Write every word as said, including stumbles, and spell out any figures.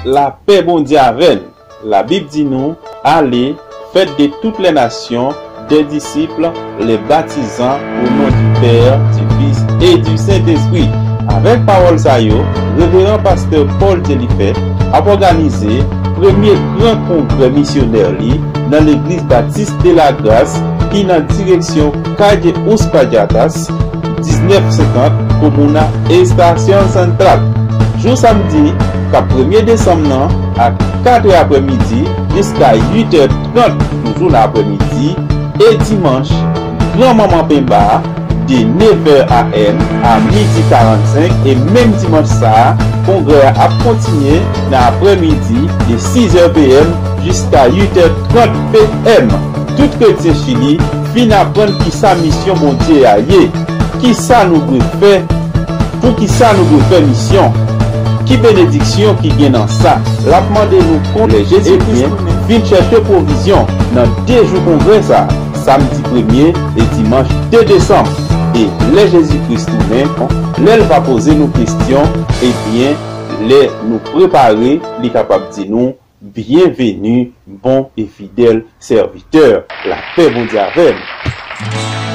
Lapè Bondye avè n. Labib di nou, allez, faites de toutes les nations des disciples, les baptisant au nom du Père, du Fils et du Saint-Esprit. Avèk pawòl sa yo, Reveran Pastè Paul Dyelifè ap òganize premye gran kongrè misyonè li nan Legliz Batis de la Gras ki nan direksyon Calle Uspayatas, diznèf senkant Comuna Estación Central. Jou samdi, k ap premye desanm nan, a kat è aprèmidi jiska uit è trant toujou nan aprèmidi, e dimanch, Gran Manman Penba, de nèf è a m a midi karannsenk, e menm dimanch sa a, kongrè a ap kontinye nan aprèmidi de sis è p m jiska uit è trant p m. Tout kretyen Chili fin aprann kisa misyon Bondye a ye, kisa nou dwe fè, poukisa nou dwe fè misyon, ki benediksyon ki gen nan sa. L ap mande nou kon lè Jezi Kris tounen, vin chèche pwovizyon nan de jou kongrè sa a, samdi premye e dimanch de desanm. E lè Jezi Kris tounen, lè l va poze nou kesyon, ebyen, lè nou prepare, li kapab di nou, byenveni, bon e fidèl sèvitè. Lapè Bondye avè n.